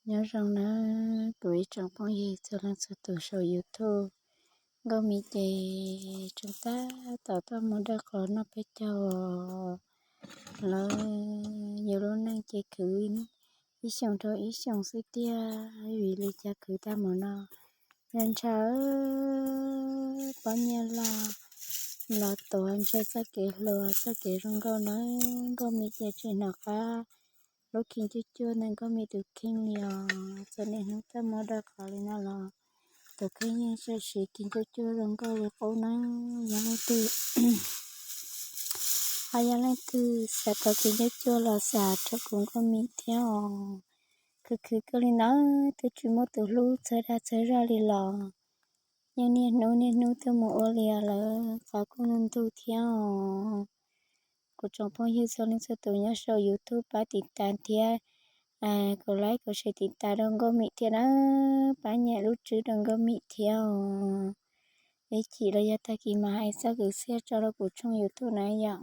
Nyob zoo nawb kuv ib tsoom phooj ywg txhua leej txhua tus saum YouTube. Nkauj Mim ces tseem tab tom tuaj mus daj qos noj peb caug lawm. Yus lub neej ces khwv ib xyoos rau ib xyoos xwb tiag, vim li cas khwv tag mus no. Yog ntshaw pob nyiaj loj los tuav ntshaw txoj kev hluas txoj kev zoo nkauj nawb. Nkauj Mim ces tsis hnov qab lub khi cuaj cuaj ntawm Nkauj Mim tus kheej li os. Txawm niaj hnub tuaj mus daj qos li no los tus kheej yeej tseem siv khi cuaj cuaj zoo nkauj li qub nawb. Yog leej twg, ho yog leej twg xav tau khi cuaj cuaj los xav rau kuv Nkauj Mim thiab os. Khwv khwv kawg li nawb, twb tsis muaj tus hlub txhawb dag txhawb zog li los yeej niaj hnub niaj hnub tuaj mus ua li lawm, qhov kuj ntuj ntuj thiab os. Kuv tsoom phooj ywg txhua leej txhua tus nyob saum YouTube pab tiv tas thiab, kuv like kuv share tiv tas rau Nkauj Mim thiab na, pab nyem lub tswb rau Nkauj Mim thiab os. Ib chim los yog tag kis mas hais txoj kwv txhiaj tso rau kuv tshooj YouTube na yom.